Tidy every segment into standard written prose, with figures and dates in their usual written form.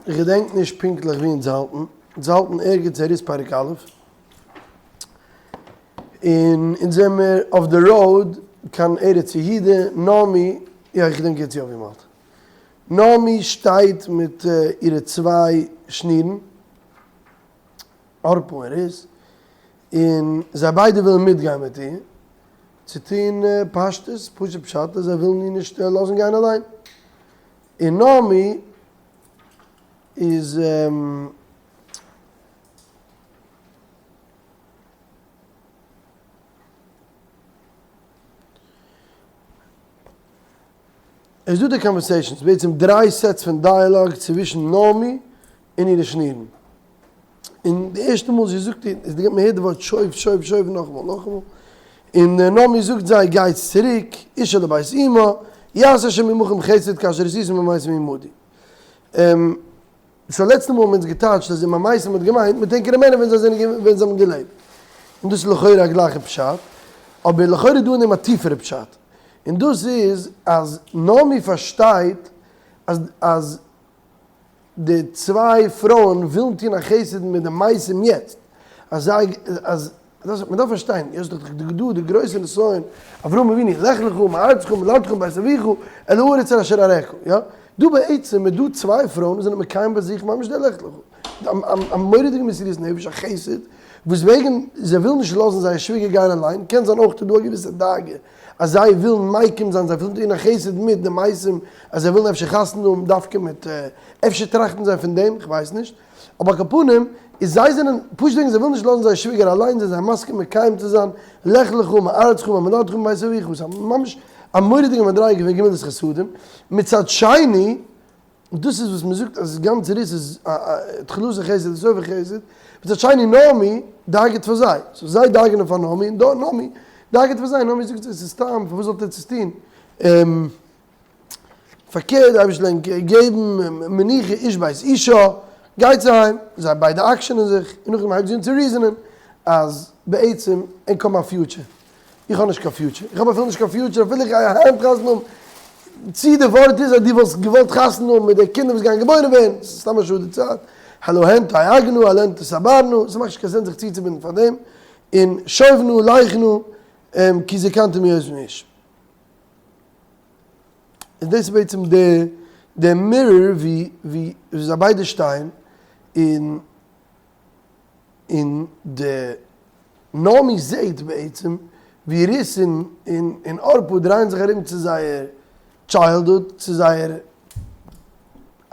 איך געדענק נישט פונקטליך וואו אונז האלטן, אונז האלטן ערגעץ אין רות פרק א', און אונז זעמיר אויף די road קיין ארץ יהודה, נעמי, יא איך געדענק יעצט יא וואו מ'האלט, נעמי שטייט מיט אירע צוויי שנירן, ערפה און רות, און זיי ביידע ווילן מיטגיין מיט איר, צו טון פשטות, פשוט פשט אז זיי ווילן איר נישט לאזן גיין אליין. און נעמי איז איז דא די conversations, בעצם דריי sets פון dialogue צווישן נעמי און אירע שנירן. און די ערשטע מאל זי זאגט איר, איז די מען הערט די ווארט שוב שוב שוב נאכאמאל נאכאמאל, און נעמי זאגט זיי גייטס צוריק, אשה לבית אמה, יעשה השם עמכם חסד כאשר עשיתם עם המתים עמדי. סאו לעצטע מאל האבן אונז געטייטשט אז עם המתים האט געמיינט מיט ענקערע מענער ווען זיי זענען ווען זיי האבן געלעבט. און דאס איז לכאורה א גלייכע פשט, אבער לכאורה איז דא אין דעם א טיפערע פשט, און דאס איז אז נעמי פארשטייט אז אז די צוויי פרויען ווילן טון א חסד מיט די מתים יעצט, אז זיי, אז, דאס, מען דארף פארשטיין, יעצט איז דאך דא די גרויסע נסיון, אברהם אבינו, לך לך מארצך וממולדתך ומבית אביך, אל הארץ אשר אראך, יא? דא בעצם איז דא צוויי פרויען וואס זענען מקיים ביי זיך ממש די לך לך, א מורא'דיגע מסירות נפש, א חסד, וואס וועגן זיי ווילן נישט לאזן זייער שוויגער גיין אליין, קען זיין אויך איז דא א געוויסע דאגה אז זיי ווילן מקים זיין, זיי ווילן טון א חסד מיט די מתים, אז זיי ווילן אפשר חתונה האבן דווקא מיט, אפשר טראכטן זיי פון דעם, כ'ווייס נישט, אבער על כל פנים, איז זיי זענען, פשוט וועגן זיי ווילן נישט לאזן זייער שוויגער אליין, זענען זיי מסכים מקיים צו זיין, לך לך מארצך וממולדתך ומבית אביך, ס'איז ממש א מורא'דיגע מדריגה פון גמילות חסדים, מצד שני, און דאס איז וואס מען זאגט אז גאנץ רות איז תחילתו חסד וסופו חסד, מצד שני נעמי דאגה'ט פאר זיי, so זיי דאגה'נען פאר נעמי און דא נעמי דאגה'ט פאר זיי, נעמי זאגט עס איז סתם פארוואס זאלט עטס עס טון, פארקערט די אייבערשטער זאל ענק געבן מנוחה איש בית אישה, גייטס אהיים, זיי ביידע עקשנ'ען זיך, און נאכדעם הייבט זי אן צו reason ען אז בעצם ענק האבן א future. איך האב נישט קיין future, איך האב אפילו נישט קיין future אפילו איך גיי היינט חתונה האבן, צי די ווארט איז אז דו וואלסט געוואלט חתונה האבן מיט די קינדער וואס גייען געבוירן ווערן, ס'איז סתם א שאד די צייט, הלא הן תאגנה הלא הן תסברנה, ס'מאכט נישט קיין sense זיך צוצובינדן פאר דעם, און שובנה לכנה כי זקנתי מהיות מאיש. און דאס איז בעצם די די mirror ווי ווי זיי ביידע שטייען, און און די נעמי זעהט בעצם ווי רות און ערפה דרייען זיך ארום צו זייער childhood, צו זייער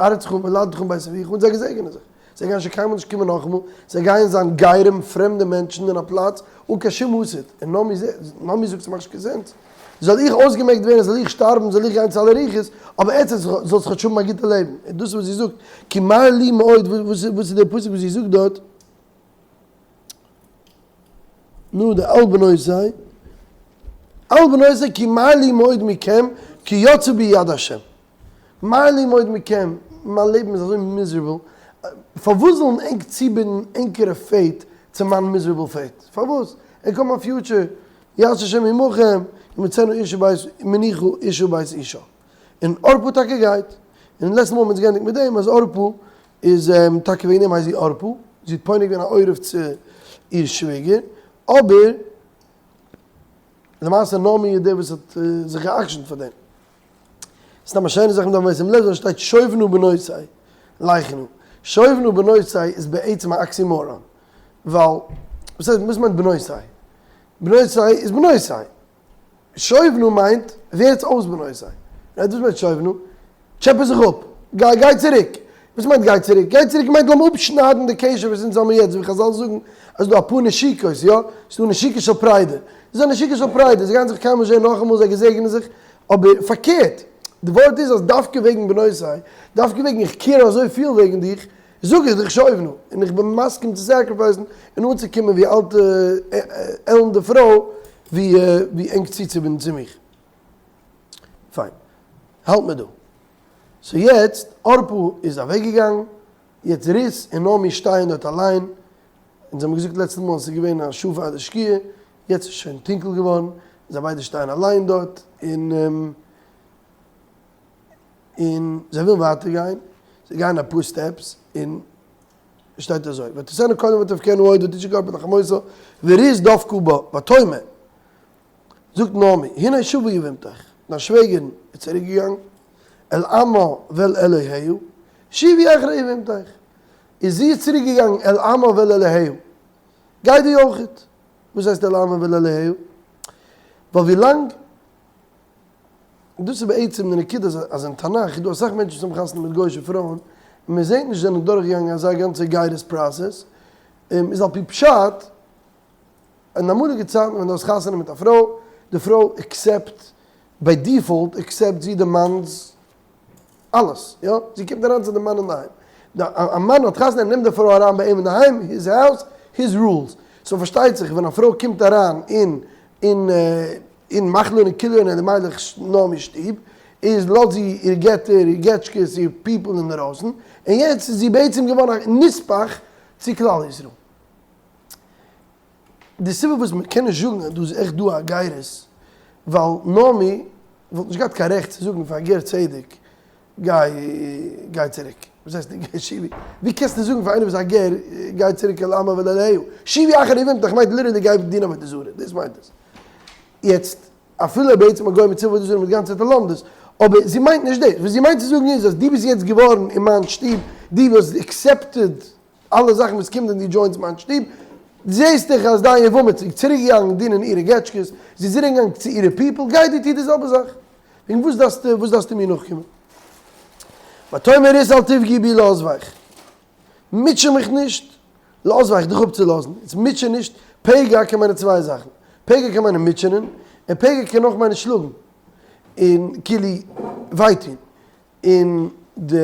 ארצך ומולדתך ובית אביך, און זיי געזעגענען זיך. זיי גייען שוין קיינמאל נישט קומען נאכאמאל, זיי גייען זיין גרים, פרעמדע מענטשן אין א פלאץ אן קיין שום עתיד. און נעמי זעהט, נעמי זאגט ס'מאכט נישט קיין sense. זאל איך אויסגעמעקט ווערן, זאל איך שטארבן, זאל איך גיין צו אלע רוחות, אבער עטס זאלטס כאטש האבן א גוטע לעבן. און דאס איז וואס זי זאגט, כי מר לי מאוד, וואס איז דער פסוק וואס זי זאגט דארט? נו, די על בנותי, על בנותי כי מר לי מאוד מכם, כי יצאה בי יד השם. מר לי מאוד מכם, מיין לעבן איז אזוי miserable, פארוואס זאלן ענק צובינדן ענקערע fate צו מיין miserable fate? פארוואס? ענק האבן א future, יעשה השם עמכם, ימצאנו איש ובית מנוחה איש ובית אישה. און ערפה טאקע גייט. און לעצטע מאל האבן אונז געענדיגט מיט דעם אז ערפה איז טאקע וועגן דעם הייסט זי ערפה, זי האט פונה געווען א עורף צו איר שוויגער, אבער למעשה נעמי איז דער וואס האט זיך גע'עקשנ'ט פאר דעם. סתם א שיינע זאך מ'דארף משים לב זיין שטייט שובנה בנותי לכנה. שובנה בנותי איז בעצם א oxymoron. ווייל וואס הייסט וואס מיינט בנותי? בנותי איז בנותי. שובנה מיינט ווערטס אויס בנותי. right וואס מיינט שובנה? טשעפע זיך אפ. גיי גיי צוריק. וואס מיינט גיי צוריק? גיי צוריק מיינט לאמיר אפשניידן די קשר וואס אונז האבן יעצט, ווי חזל זאגן אז ס'דא אפאר נשיקות, יא? ס'דא נשיקה של פרידה. ס'איז א נשיקה של פרידה, זיי גייען זיך קיינמאל נישט זען נאכאמאל, זיי געזעגענען זיך, אבער פארקערט, די ווארט איז אז דווקא וועגן בנותי, דווקא וועגן איך care אזויפיל וועגן דיך, זאג איך דיך שובנה, און איך בין מסכים צו sacrifice ן און אנצוקומען ווי אלטע עלנדע פרוי ווי ענק צוצובינדן צו מיך. פיין. האלט מיר דא. so יעצט, ערפה איז אוועקגעגאנגען, יעצט רות און נעמי שטייען דארט אליין, אונז האבן געזאגט לעצטע מאל אז ס'איז געווען א שעה פאר די שקיעה, יעצט איז שוין טונקל געווארן, זיי ביידע שטייען אליין דארט, און און זיי ווילן ווייטער גיין. זיי גייען אפאר steps און שטייט אזוי, ותשאנה קודם ותבכינה עוד ותשק ערפה לחמותה ורות דבקה בה ותאמר, זאגט נעמי, הנה שבה יבמתך, דיין שוועגערין איז צוריק געגאנגען, אל עמה ואל אלוהיה, שובי אחרי יבמתך, איז זי איז צוריק געגאנגען אל עמה ואל אלוהיה, גיי דו אויכעט, וואס הייסט אל עמה ואל אלוהיה? ווייל ווילאנג דאס איז בעצם די נקודה אז אין תנך איז דא אסאך מענטשן וואס האבן חתונה מיט גוי'אישע פרויען און מען זעט נישט זיי זענען דורכגעגאנגען אזא גאנצע גירות process, איז על פי פשט אין אמאליגע צייטן ווען דו האסט חתונה מיט א פרוי, די פרוי accept by default accept זי די מאנ'ס אלעס, יא, זי קומט אריין צו די מאן אינדערהיים, א מאן האט חתונה ער נעמט די פרוי אריין ביי אים אינדערהיים, his house, his rules, so פארשטייט זיך ווען א פרוי קומט אריין אין אין אין מחלון און כליון און אלימלך נעמי שטוב, איז לאזט זי איר געטער, איר געטשקעס, איר people אינדערויסן, און יעצט איז זי בעצם געווארן א נספח צו כלל ישראל. די סיבה וואס מען קען נישט זאגן אז דא איז עכט דא א גירות, ווייל נעמי וואלט נישט געהאט קיין רעכט צו זאגן פאר א גר צדק גיי גיי צוריק, וואס הייסט גיי שובי? ווי קענסטו זאגן פאר איינער וואס איז א גר גיי צוריק אל עמה ואל אלהיה? שובי אחרי יבמתך מיינט literally גיי דינען עבודה זרה, דאס מיינט עס. יעצט אפילו בעצם א גוי מיט עבודה זרה מיט גאנצעטע לומדות, אבער זי מיינט נישט דאס, וואס זי מיינט צו זאגן איז אז דו ביסט יעצט געווארן אין מיין שטוב, דו האסט accepted אלע זאכן וואס קומט ווען דו join סט מיין שטוב, זעסט דאך אז דיין יבמה איז צוריק געגאנגען דינען אירע געטשקעס, זי איז צוריק געגאנגען צו אירע people, גיי דו טו די זעלבע זאך, וועגן וואס דארפסטו וואס דארפסטו מיר נאכקומען? ותאמר רות אל תפגעי בי לעזבך, מוטשע מיך נישט, לעזבך דיך אפצולאזן, יעצט מוטשע נישט, פגע קען מיינען צוויי זאכן, פגע קען מיינען מוטשענען, און פגע קען אויך מיינען שלאגן, און כאילו וויי טון, און די.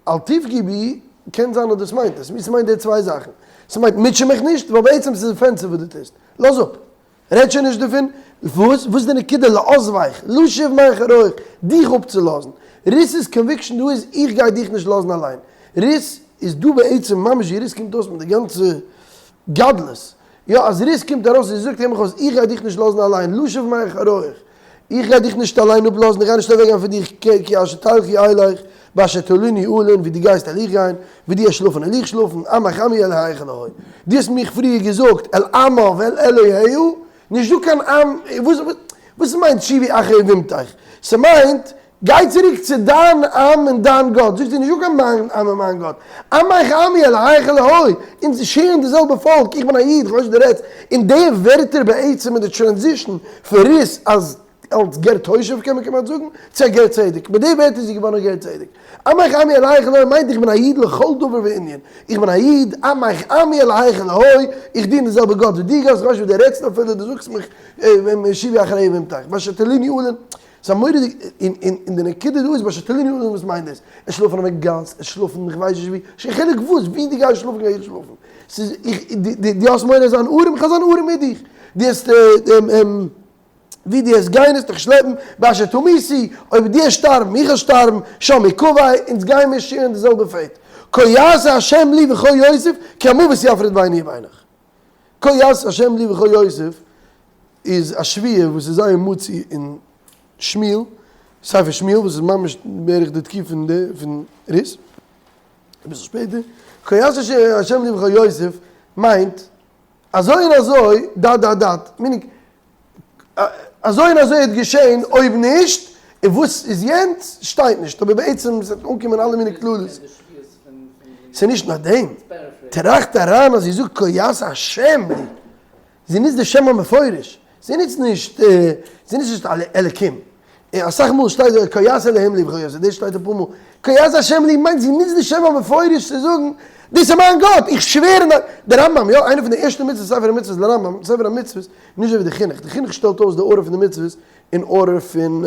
אל תפגעי בי, קען זיין אז דאס מיינט עס, ס'מיינט די צוויי זאכן, ס'מיינט מוטשע מיך נישט, ווייל בעצם ס'איז offensive וואס דו טוסט, לאז אפ, רעד שוין נישט דערפון, וואס וואס איז די נקודה לעזבך, לשוב מאחריך, דיך אפצולאזן, רות'ס conviction דא איז איך גיי דיך נישט לאזן אליין, רות איז דא בעצם ממש ווי רות קומט אויס מיט די גאנצע גדלות, יא אז רות קומט ארויס און זי זאגט הער מיך אויס איך גיי דיך נישט לאזן אליין, לשוב מאחריך, איך גיי דיך נישט אליין אפלאזן, איך גיי נישט אוועקגיין פון דיך, כי אשר תלכי אלך, באשר תליני אלין, וואו דו גייסט וועל איך גיין, וואו דו וועסט שלאפן וועל איך שלאפן, עמך עמי אלהיך אלהי. דו האסט מיך פריער געזאגט, אל עמה ואל אלוהיה, נישט דא קיין עם, וואס מיינט שובי אחרי יבמתך? ס'מיינט, גיי צוריק צו דיין עם און דיין גאט, זאגט זי, נישט דא קיין מיין עם און מיין גאט, עמך עמי אלהיך אלהי, אונז share ן די זעלבע פאלק, איך בין א איד, כ'ווייס נישט וואס דו רעדסט, און די ווערטער בעצם איז די transition פון רות אז אלס גר תושב קען מען כמעט זאגן, צו א גר צדק, מיט די ווערטער איז זי געווארן א גר צדק. עמך עמי אלהיך אלהי מיינט איך בין א איד לכל דבר וענין, איך בין א איד, עמך עמי אלהיך אלהי, איך דין די זעלבע גאט ווי דו גייסט, כ'ווייס נישט וואס דו רעדסט אפילו, דו זאגסט מיך שובי אחרי יבמתך, באשר תליני אלין, ס'איז א מורא'דיג, און און און די נקודה דא איז באשר תליני אלין וואס מיינט דאס? עס שלאפן אויף די גאס, עס שלאפן איך ווייס נישט ווי, נישט קיין חילוק וואס, ווי דו גייסט שלאפן גיי איך שלאפן, ס'איז איך, דו האסט מורא זיין ארעם, איך וועל זיין ארעם מיט דיך, דו האסט ווי דו העסט גיין העסט דיך שלעפן, באשר תמותי, אויב דו העסט שטארבן, איך העל שטארבן, שם אקבר, אונז גייען מיר share ן די זעלבע fate. כה יעשה השם לי וכה יוסיף, כי המוות יפריד ביני ובינך. כה יעשה השם לי וכה יוסיף איז א שבועה וואס איז זייער מצוי אין שמואל, ספר שמואל וואס איז ממש בערך די תקופה פון די פון רות, אביסל שפעטער. כה יעשה השם לי וכה יוסיף מיינט אזוי און אזוי dot dot dot, meaning אזוי און אזוי העט געשען אויב נישט, און וואס איז יענץ שטייט נישט, אבער בעצם ס'וועט אנקומען אלע מיני קללות. ס'איז נישט נאר דעם, טראכט אריין אז זי זאגט כה יעשה השם לי, זי נוצט די שם המפורש, זי נוצט נישט, זי נוצט נישט אלקים, אסאך מאל שטייט דא כה יעשה אלהים לי וכה יעשה, דאס שטייט אפאר מאל, כה יעשה השם לי מיינט זי נוצט די שם המפורש צו זאגן, דאס איז מיין גאט, איך שווער אין די רמב ם, יא, איינע פון די ערשטע מצוות ספר המצוות לרמב ם, ספר המצוות, נישט אזוי ווי די חינוך, די חינוך שטעלט אויס די order פון די מצוות אין order פון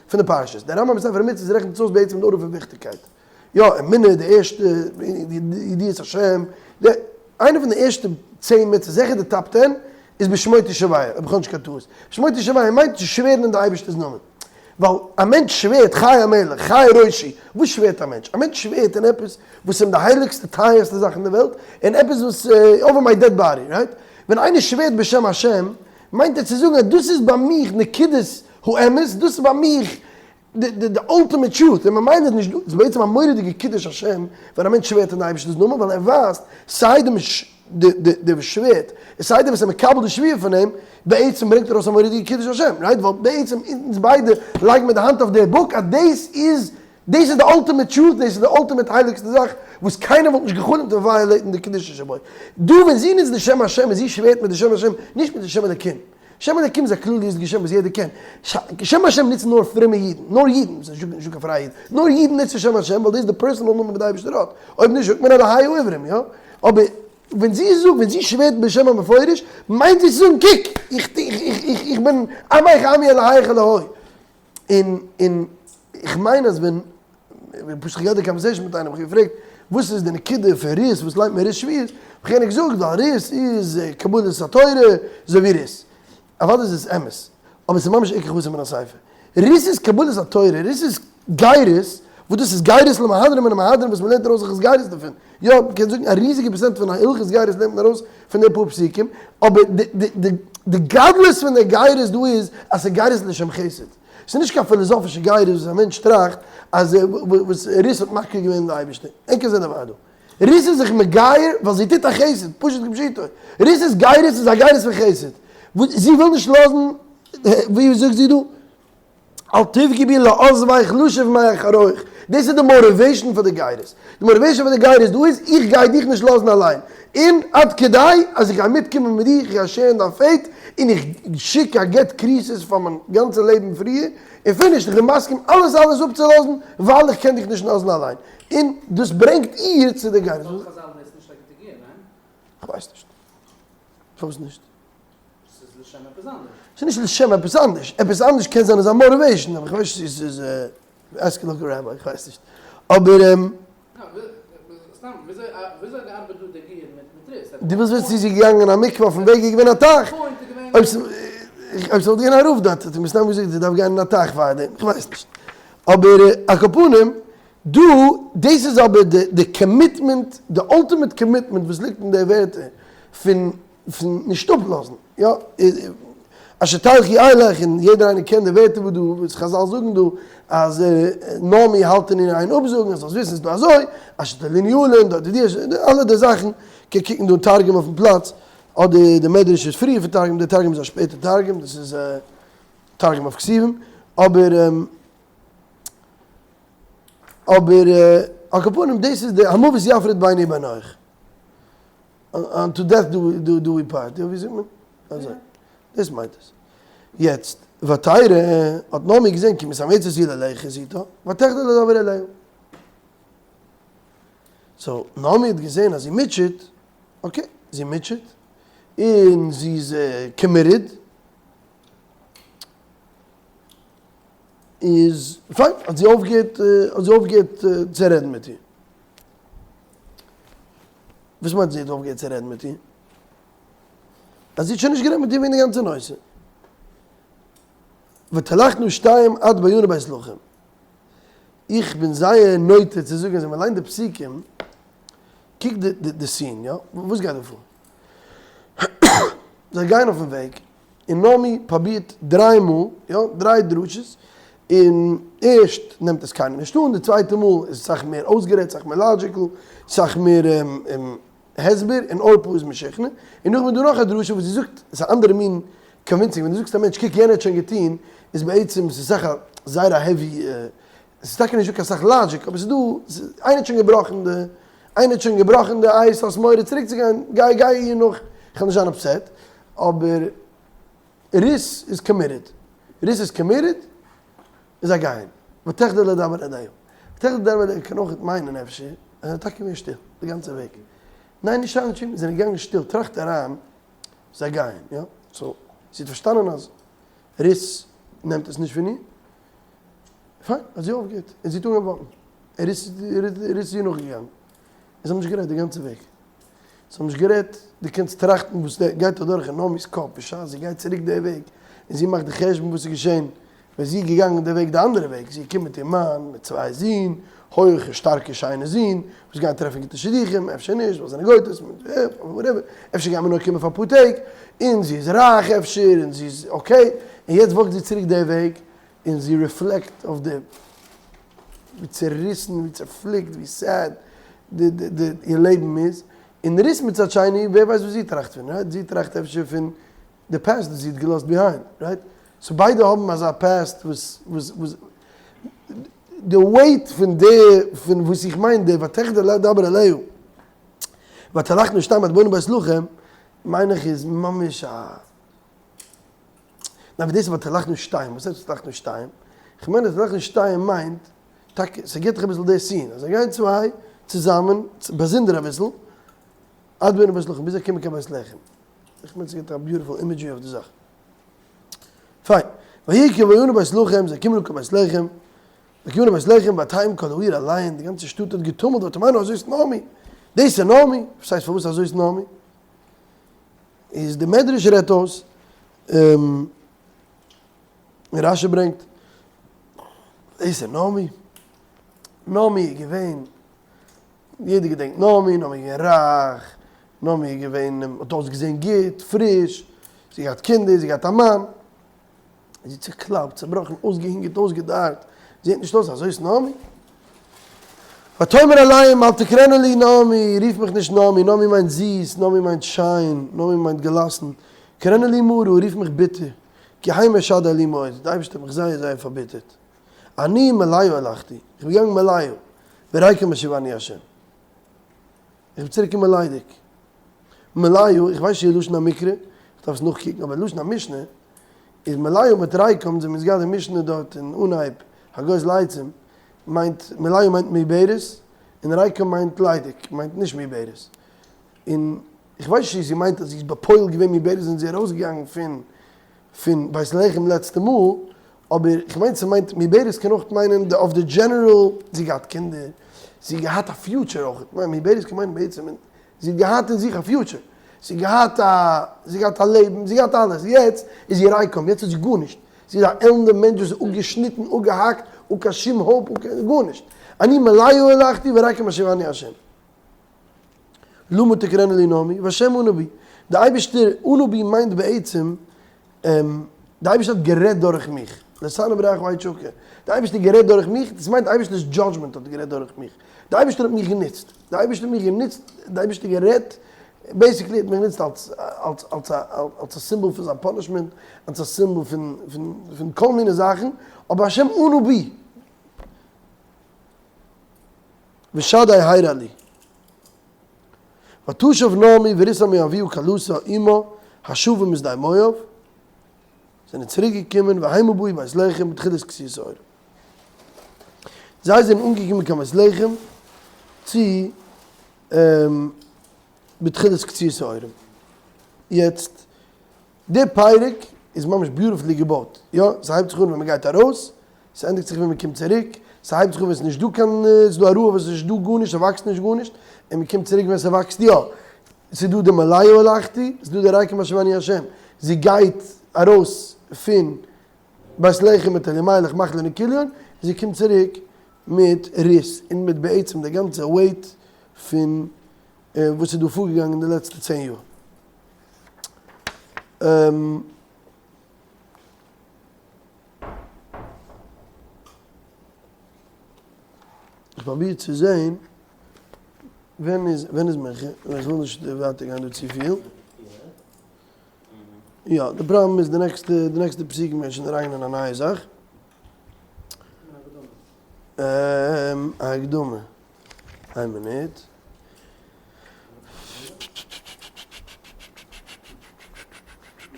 פון די פרשות, די רמב ם אין ספר המצוות רעכנט עס אויס בעצם אין order פון וויכטיגקייט, יא, אמונה, די ערשטע, ידיעת השם, די, איינע פון די ערשטע צען מצוות, זיכער די top ten, איז בשמו תשבע, אויב איך האב נישט קיין טעות. בשמו תשבע מיינט צו שווערן אין די אייבערשטער'ס נאמען. ווייל א מענטש שווערט חי המלך, חי ראשי, וואס שווערט א מענטש? א מענטש שווערט אין עפעס וואס איז אים די הייליגסטע טייערסטע זאך אין די וועלט, אין עפעס וואס over my dead body, right? ווען איינער שווערט בשם השם, מיינט ער צו זאגן אז דאס איז ביי מיך נקודת האמת, דאס איז ביי מיך. די ultimate truth, און ממילא איז נישט דא, ס'איז בעצם א מורא'דיגע קידוש השם ווען א מענטש שווערט אין די אייבערשטענס נאמען, ווייל ער ווייזט סיי דעם דער וואס שווערט, און סיי דער וואס איז מקבל די שבועה פון אים, בעצם ברענגט ער ארויס א מורא'דיגע קידוש השם, right? ווייל בעצם אונז ביידע לייגן מיר די האנט אויף די book אז דאס איז, דאס איז די ultimate truth, דאס איז די ultimate הייליגסטע זאך וואס קיינער וואלט נישט גע'חלומ'ט פון violate ן די קדושה שבו. דא ווען זי נוצט די שם השם און זי שווערט מיט די שם השם, נישט מיט די שם אלוקים. שם אלוקים איז א כלליות'דיגע שם וואס יעדער קען. שם השם נוצן נאר פרומע אידן, נאר אידן, ס'איז נישטא קיין פרייע איד, נאר אידן נוצן שם השם ווייל דאס איז די personal נאמען וואס די אייבערשטער האט. אויב נישט זאגט מען אלהי העברים, יא? אבער ווען זי זאגט, ווען זי שווערט בשם המפורש, מיינט זי צו זאגן, קוק, איך איך איך איך בין עמך עמי אלהיך אלהי. און און איך מיין אז ווען, פשוט איך געהאט די conversation מיט איינעם, איך האב געפרעגט וואס איז די נקודה פון רות, וואס ליינט מען רות שבועות, האב איך יענער געזאגט ווייל רות איז קבלת התורה, אזוי ווי רות. אוודאי איז עס אמת, אבער ס'איז ממש עיקר חסר מן הספר. רות איז קבלת התורה, רות איז גירות, וואס דאס איז גירות למהדרין מן המהדרין וואס מ'לערנט ארויס הלכות גירות דערפון. יא, מ'קען זאגן א ריזיגע פראצענט פון הלכות גירות לערנט מען ארויס פון די פאר פסוקים, אבער די גדלות פון די גירות דא איז אז ס'איז גירות לשם חסד. ס'איז נישט קיין פילאזאפישע גירות וואס א מענטש טראכט אז וואס רות האט מכיר געווען די אייבערשטער. אין כזה דבר דא. רות איז זיך מגייר ווייל זי טוט א חסד, פשוט כפשוטו. רות'ס גירות איז א גירות פון חסד. זי וויל נישט לאזן, ווי זאגט זי דא? אל תפגעי בי לעזבך לשוב מאחריך, דאס איז די motivation פאר די גירות, די motivation פאר די גירות דא איז איך גיי דיך נישט לאזן אליין, און עד כדי אז איך גיי מיטקומען מיט דיך, איך גיי share ן דיין fate, און איך שיק א גט כריתות פאר מיין גאנצע לעבן פריער, און finished, איך בין מסכים אלעס אלעס אפצולאזן ווייל איך קען דיך נישט לאזן אליין, און דאס ברענגט איר צו די גירות. לויט חזל איז דאס נישט א גוטע גיור, ניין? איך ווייס נישט. פארוואס נישט? ס'איז לשם עפעס אנדערש. ס'איז נישט לשם עפעס אנדערש. עפעס אנדערש קען זיין איז א motivation, אבער כ'ווייס נישט צו ס'איז ask a local rabbi, כ'ווייס נישט. אבער. סתם, וויאזוי האט געארבעט דא די גיור מיט רות? דו ווילסט וויסן צו זי איז געגאנגען אין א מקווה אויפן וועג איז געווען א טייך? אויב ס'וואלט געווען א רב דארט וואלט ער מסתם געזאגט זי דארף גיין אין א טייך פארדעם, כ'ווייס נישט. אבער על כל פנים, דא, דאס איז אבער די commitment, די ultimate commitment וואס ליגט אין די ווערטער פון פון נישט אפלאזן, יא, אשר תלכי אלך, און יעדער איינער קען די ווערטער וואס דא, וואס חזל זאגן דא, אז נעמי האלט אין איין אפזאגן, אז זאלסט וויסן ס'איז דא אזוי, אשר תליני ילין, דארט ווי די, אלע די זאכן, קען קוקן דא אין תרגום אויפן פלאץ, אדער די מדרש איז פריער פון תרגום, די תרגום איז א שפעטער תרגום, דאס איז תרגום אויף כתובים, אבער אבער על כל פנים דאס איז די המוות יפריד ביני וביניך. Unto death do we part, יא ווי זאגט מען? אזוי, דאס מיינט עס. יעצט, ותרא האט נעמי געזען כי מתאמצת היא ללכת איתה, ותחדל לדבר אליה. So, נעמי האט געזען אז זי מוטשעט, okay, זי מוטשעט, און זי איז committed, איז פיין, האט זי אויפגעהערט, האט זי אויפגעהערט צו רעדן מיט איר. וואס מיינט זי האט אויפגעהערט צו רעדן מיט איר? אז זי האט שוין נישט גערעדט מיט איר וועגן די גאנצע נושא. ותלכנה שתיהם עד באנה בית לחם. איך בין זייער נוטה צו זאגן אז ווען מען ליינט די פסוקים, קוק די scene, יא? וואס גייט דא פאר? זיי גייען אויפן וועג, און נעמי פרובירט דריי מאל, יא, דריי דרשות, און ערשט נעמט עס קיינער נישט אן, די צווייטע מאל איז סאך מער אויסגערעדט, סאך מער logical, סאך מער הסבר, און ערפה איז משוכנע, און נאכדעם איז דא נאך א דרשה וואס זי זאגט, ס'איז א אנדערע מין convincing, ווען דו זאגסט א מענטש קוק יענער האט שוין געטון, איז בעצם ס'איז סאך א זייער א heavy, ס'איז טאקע נישט דא קיין סאך logic, אבער ס'איז דא, איינער האט שוין געבראכן די, איינער האט שוין געבראכן די אייז, האסט מורא צוריק צו גיין, גיי גיי איר נאך, כ'וועל נישט זיין upset, אבער רות איז committed, רות איז committed, און זיי גייען, ותחדל לדבר אליה, ותחדל לדבר אליה קען אויך מיינען אפשר אז זיי זענען טאקע געווען שטיל די גאנצע וועג, ניין נישט שיין זיי זענען געגאנגען שטיל, טראכט אריין, זיי גייען, יא, so זי האט פארשטאנען אז רות נעמט עס נישט פון איר, פיין, האט זי אויפגעהערט, און זי האט אנגעהויבן walk ן, און רות איז איר נאכגעגאנגען, און זיי האבן נישט גערעדט די גאנצע וועג. זיי האבן נישט גערעדט, דו קענסט טראכטן וואס גייט אדורך אין נעמי'ס קאפ בשעת זי גייט צוריק די וועג, און זי מאכט די חשבון וואס איז געשען ווען זי איז געגאנגען די וועג די אנדערע וועג, זי איז געקומען מיט איר מאן, מיט צוויי זין, הויכע שטארקע שיינע זין, וואס גייען טרעפן גוטע שידוכים, אפשר נישט, ווייל זיי זענען גויטעס, whatever, אפשר גייען מיר נאר קומען פאר אפאר טעג, און זי איז רייך אפשר, און זי איז okay, און יעצט walk ט זי צוריק די וועג, און זי reflect אויף די ווי צעריסן, ווי צעפליקט, ווי sad די די די איר לעבן איז, און רות מצד שני, ווער ווייסט וואס זי טראכט פון, right? זי טראכט אפשר פון די past וואס זי האט געלאזט behind, right? So ביידע האבן אזא past וואס וואס וואס די weight פון די פון וואס איך מיין די ותחדל לדבר אליה ותלכנה שתיהם עד באנה בית לחם מיין איך איז ממש א ניין ווי דאס איז ותלכנה שתיהם, וואס הייסט ותלכנה שתיהם? איך מיין אז ותלכנה שתיהם מיינט טאקע ס'גיבט דיך אביסל די scene אז זיי גייען צוויי צוזאמען באזונדער אביסל עד באנה בית לחם ביז זיי קומען קיין בית לחם. איך מיין ס'גיבט א beautiful imagery אויף די זאך. פיין. ויהי כבואן בית לחם, זיי קומען אן קיין בית לחם, זיי קומען אן בית לחם, ותהום כל העיר עליהן, די גאנצע שטאט האט געטומלט, ותאמרנה הזאת נעמי, דאס איז נעמי, וואס הייסט פארוואס הזאת נעמי? איז די מדרש רעדט אויס, און רשי ברענגט, דאס איז נעמי, נעמי איז געווען יעדער געדענקט נעמי, נעמי איז געווען רייך, נעמי איז געווען, האט אויסגעזען גוט, פריש, זי האט געהאט קינדער, זי האט געהאט א מאן, זי איז צוקלאפט, צובראכן, אויסגעהונגערט, אויסגעדארט, זעט נישט אויס הזאת נעמי. ותאמר אליהם אל תקראנה לי נעמי, רוף מיך נישט נעמי, נעמי מיינט זיס, נעמי מיינט שיין, נעמי מיינט געלאסן, קראנה לי מרה, רוף מיך ביטער, כי המר שדי לי מאוד, די אייבערשטער האט מיך זייער זייער פארביטערט. אני מלאה הלכתי, איך בין געגאנגען מלאה, וריקם השיבני השם. איך בין צוריק געקומען ליידיג. מלאה, איך ווייס נישט לשון המקרא, איך דארף עס נאכקוקן, אבער לשון המשנה איז מלאה מיט ריקם, זיי האבן געהאט די משנה דארט אין אנהייב הגוזל עצים, מיינט מלאה מיינט מעוברת, און ריקם מיינט ליידיג, מיינט נישט מעוברת. און איך ווייס נישט צו זי מיינט אז זי איז בפועל געווען מעוברת און זי איז ארויסגעגאנגען פון פון בית לחם לעצטע מאל, אבער איך מיין ס'מיינט מעוברת קען אויך מיינען די אויף די general, זי געהאט קינדער, זי געהאט א future אויך, כ'מיין מעוברת קען מיינען בעצם זי האט געהאט אין זיך א future, זי געהאט א, זי געהאט א לעבן, זי געהאט אלעס, יעצט איז זי ריקם, יעצט האט זי גארנישט, זי איז א עלנדע מענטש וואס איז אפגעשניטן, אפגעהאקט, אן קיין שום hope, אן קיין גארנישט, אני מלאה הלכתי וריקם השיבני השם. למה תקראנה לי נעמי, והשם ענה בי. די אייבערשטער, ענה בי מיינט בעצם, די אייבערשטער האט גערעדט דורך מיך. לתנה ברעך בעת שקר. די אייבערשטער האט גערעדט דורך מיך, דאס מיינט די אייבערשטער'ס judgment האט גערעדט דורך מיך. די אייבערשטער האט מיך גענוצט. די אייבערשטער האט מיך גענוצט, די אייבערשטער גערעדט, basically האט מיך גענוצט אלס אלס אלס א אלס א symbol פון זיין punishment, אלס א symbol פון פון פון כל מיני זאכן, אבער השם ענה בי. ושדי הרע לי. ותשב נעמי ורות המואביה כלתה עמה השבה משדה מואב, זענען צוריק געקומען והמה באו בית לחם בתחילת קצירת שעורים. זיי זענען אנגעקומען קיין בית לחם צו בתחילת קצירת שעורים. יעצט די פרק איז ממש beautifully געבויט, יא, ס'הייבט זיך אן ווען מ'גייט ארויס, ס'ענדיגט זיך ווען מ'קומט צוריק, ס'הייבט זיך אן ווען ס'איז נישט דא קיין, ס'איז דא א רעה ווען ס'איז נישט דא גארנישט, ס'וואקסט נישט גארנישט, און מ'קומט צוריק ווען ס'וואקסט יא. ס'איז דא די מלאה הלכתי, ס'איז דא די ריקם השיבני השם, זי גייט ארויס פון בית לחם מיט אלימלך מחלון און כליון, און זי קומט צוריק מיט רות, און מיט בעצם די גאנצע weight פון וואס איז דא פארגעגאנגען די לעצטע צען יאר. איך פרוביר צו זעהן ווען איז ווען איז מנחה, איך וויל נישט ווייטער גיין דא צופיל. יא, די פראבלעם איז די נעקסטע די נעקסטע פסוקים גייט שוין אריין אין א נייע זאך. א הקדמה. איין מינוט.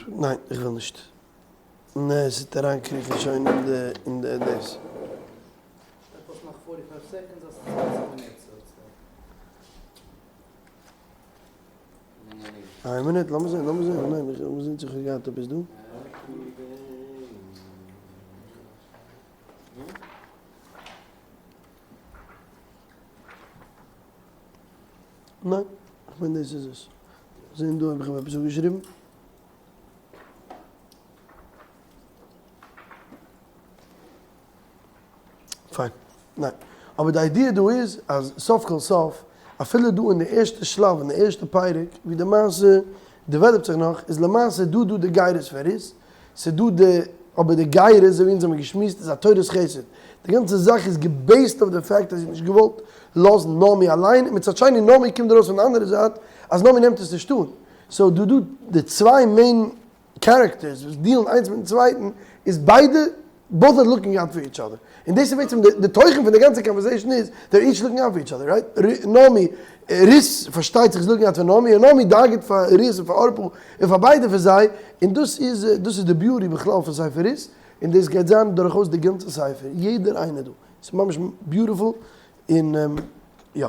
ניין, איך וויל נישט. נע, עס וועט אריינקריכן שוין אין די אין די דאס. איין מינוט, לאמיר זען, לאמיר זען, ניין, איך לאמיר זען צו איך האב געהאט עפעס דא. ניין, איך מיין דאס איז עס. זען דא אויב איך האב עפעס אפגעשריבן. פיין. ניין. אבער די idea דא איז אז סוף כל סוף, אפילו דא אין די ערשטע שלב, אין די ערשטע פרק, ווי די מעשה develop ט זיך נאך, איז למעשה דא דא די גירות פון רות, ס'איז דא די. אבער די גירות אזוי ווי אונז האבן געשמועסט איז א תורת חסד, די גאנצע זאך איז גע base ט אויף די fact אז זי האט נישט געוואלט לאזן נעמי אליין, און מצד שני נעמי קומט ארויס פון די אנדערע זייט אז נעמי נעמט עס נישט אן, so דא דא די צוויי main characters וואס deal ן איינס מיטן צווייטן איז ביידע both are looking out for each other, און דאס איז בעצם די תוכן פון די גאנצע conversation איז they're each looking out for each other, right? נעמי, רות פארשטייט זיך איז looking out פאר נעמי, און נעמי דאגה'ט פאר רות און פאר ערפה און פאר ביידע פון זיי, און דאס איז דאס איז די beauty בכלל פון ספר רות, און דאס גייט זיין דורכאויס די גאנצע ספר, יעדער איינער דא, ס'איז ממש beautiful, און יא.